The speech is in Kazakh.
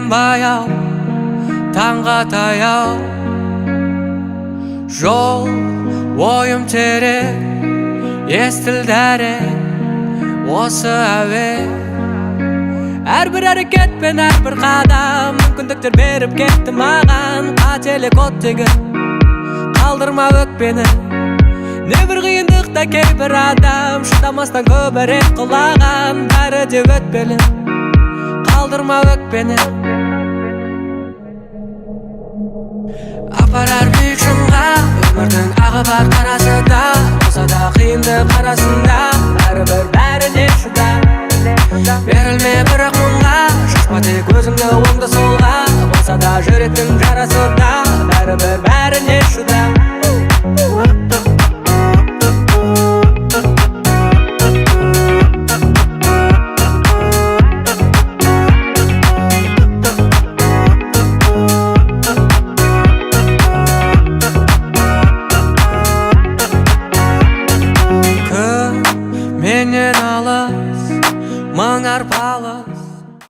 Келем баяу, таңға таяу. Жол ойым терең, естілді әрең осы әуен. Әрбір әрекет пен әрбір қадам мүмкіндіктер беріп кетті маған. Қателік оттегі, қалдырма өкпені. Небір қиындықта кейбір адам шыдамастан көбірек құлаған. Бәрі де өтпелі, қалдырма өкпені. Апарар биік шыңға өмірдің ағы бар, қарасы да. Болса да қиындық арасында, бәрібір бәріне шыда. Берілме бірақ мұңға, шашпа тек өзіңді оңды солға. Болса да жүректің жарасы да, бәрібір бәріне шыда.